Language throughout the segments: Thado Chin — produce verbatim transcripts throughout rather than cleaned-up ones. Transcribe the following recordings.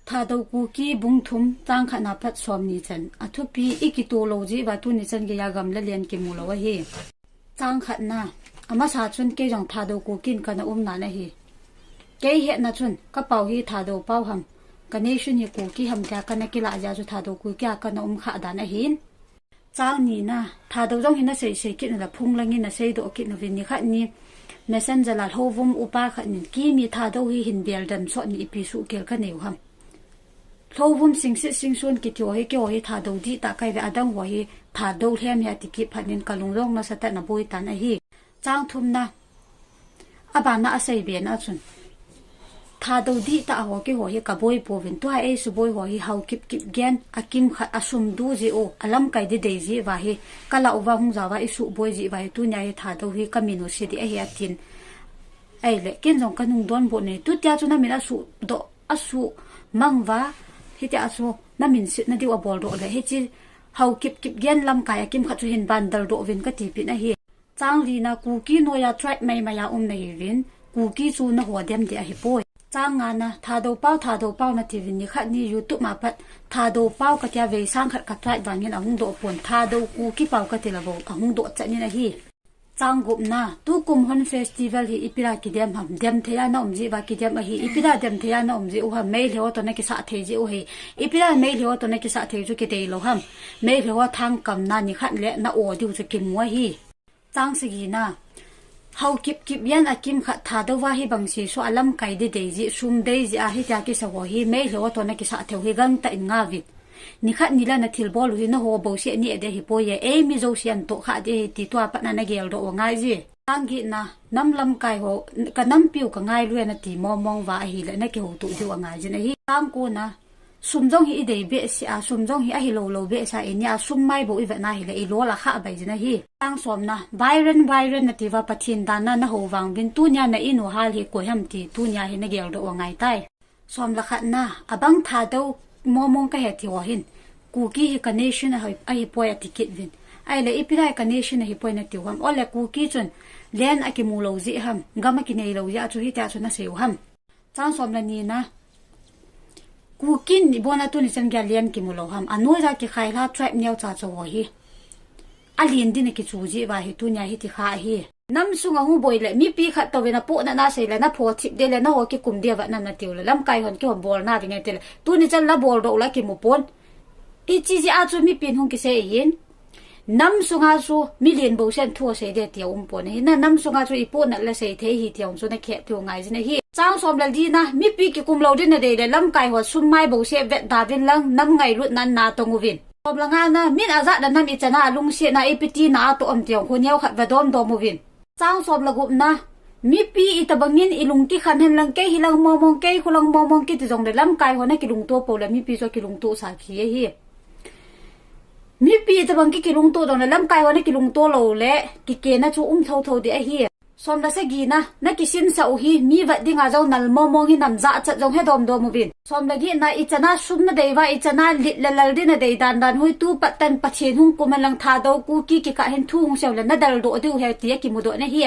Thadou Kuki bung thum chang khatna pat somni chan. Athupi, ikitoh lou jeh uva tuni chan geiya gam le len kimu lou ahi. Chang khatna, amasa chun kei jong Thadou Kuki in kana um nan ahi. Kei hetna chun, kapao hi Thadou pao ham, ka nation hi Kuki ham tia kana kilah jeh a chu Thadou Kuki a kana um kha dan ahin. Chang nina, Thadou jong hi nasei sei kit nula phung langin nasei doh kit nuvin, nikhat ni Messenger a Lhouvum upa khat nin, Kimi Thadou hi hin bel dan sot ni ipi suhkhel kanei u ham. Lhouvum Singsit Singson kiti ho hi, keiho hi Thadou dihtah kahi ve, adang ho hi Thadou lhem ahi ati kit phat in kalung jong nasatah in aboi tan ahi. Chang thumna, abana asei bena chun, Thadou dihtah ho keiho hi kaboi pouvin, tua eisuboi ho hi Haokip Kipgen, akimkhat asum du jeh u, alamkai didei jeh uva hi, kalah uva hung jao uva isuboi jeh uva hi, tunia hi Thadou hi kamin u se ding ahi atin. Ahile, ken jong kanung donbut ne, tutia chu namin asuhdoh, asuhmang uva, hitia chu namin setna diu abol doh le, hiche Haokip Kipgen lamkai akimkhat chu hin bandal doh uvin kati pin ahi. Chang lina, Kuki noiya tribe maimaiya um nahiuvin, Kuki chu naho dem ding ahipoi. Chang ngana, Thadou pao, Thadou pao natiuvin, nikhat ni YouTube a pat Thadou pao katia veisang khat ka tribe vangin ahung doh pon, Thadou Kuki pao kati le bou ahung doh chan in ahi. Chang gupna, tukum Hun festival hi ipi dia kidem ham, dem theiya naum jeh uva kidem ahi, ipi dia dem theiya naum jeh u ham, Meitei ho toh nakisah thei jeh u ahi, ipi dia Meitei ho toh nakisah thei chu kidei lou ham, Meitei ho thangkamna nikhat le na-o diu chu kimu ahi. Chang sagina, Haokip Kipgen akimkhat Thadou va hibang sesu alamkai didei jeh, sum dei jeh a hitia kisa ho hi, Meitei ho toh nakisah thei u hi gangtah in ngauvin. Nikhat ni le nathilbol u hi naho bouseh neh ding ahipoi e, eimi jouse antoh kha ding ahi ti tua pat na nageldoh u angai je. Chang getna, nam lamkai ho, kanampiu kangailu e nati mongmong uva ahile nakihoutoh diu angai jin ahi. Chang kona, sum jong hi idei behseh a, sum jong hi ahilou lou behseh a, inia sum mai bou ivet na hile ilol akhah bai jin ahi. Chang somna, Byron, Byron nati uva Pathen dan a nahou vang uvin, tunia na-in u hal hi koi ham ti tunia hi nageldoh u angai tai. Som le khatna, abang Thadou mongmong kahe ti ho hin, Kuki hi ka nation ahi, ahipoi ati kit uvin. Ahile ipi dia ka nation ahipoi nati u ham? Ole Kuki chun land akimu lou jeh ham, gam akinei lou jeh a chu hitia chu nasei u ham? Chang som le nina, Kuki in ibol a tuni chan geiya land kimu lou ham? Anoija kikhailha tribe neocha cha ho hi alen din akichu jeh uva hi tunia hiti kha ahi. Nam sunga hung boi le mipi khat touvin apohnat na sei le naphoh thip ding le naho kikum ding uva nam natiu le lamkai hon kihon bolna ding e ti le tuni chan la boldoh u la kimu pon. Hiche jeh a chu mipin hung kisei ahin. Nam sunga chu milen bou sen thu asei ding tia um pon ahi. Na nam sunga chu ipohnat la sei thei ahi tia um chu nahet diu ngai jin ahi. Chang som le lina, mipi kikum lou din nadei le lamkai ho sum mai bou se vet da uvin lang nam ngailutna natong uvin. Som le ngana, min ajat le nam ichan a alungsetna ipi tina atoh am ti jong khu neokhat ve domdom uvin. Chang som le gupna, mipi itobangin ilung kikhen hen lang kei hilang mongmong kei khulang mongmong kiti jongle lamkai ho nakilungto pou le mipi chu akilungto sah ahi. Mipi itobang ki kilungto jongle lamkai ho nakilungto lou le kikena chu um thotho ding ahi. Som le sagina, nakisinsah u hi mi vet dinga jong nal mongmong hi nam jachat jong he domdom uvin. Som le getna, ichan a sum nadei uva, ichan a lit le lal din nadei dandan hi tu pat tan Pathen hung kum hen lang Thadou Kuki kikah hin thu hung sei u le nadaldoh diu ahi ti akimudoh nahi.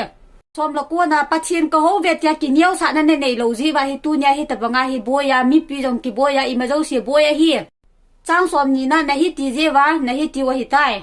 Som le kona, Pathen kahou ve tia kineosahna nanei lou jeh uva hi tunia hitobanga hi boi a, mipi jong kiboi a, ima jouse boi ahi. Chang som nina, nahiti jeh uva nahitiu ahitai.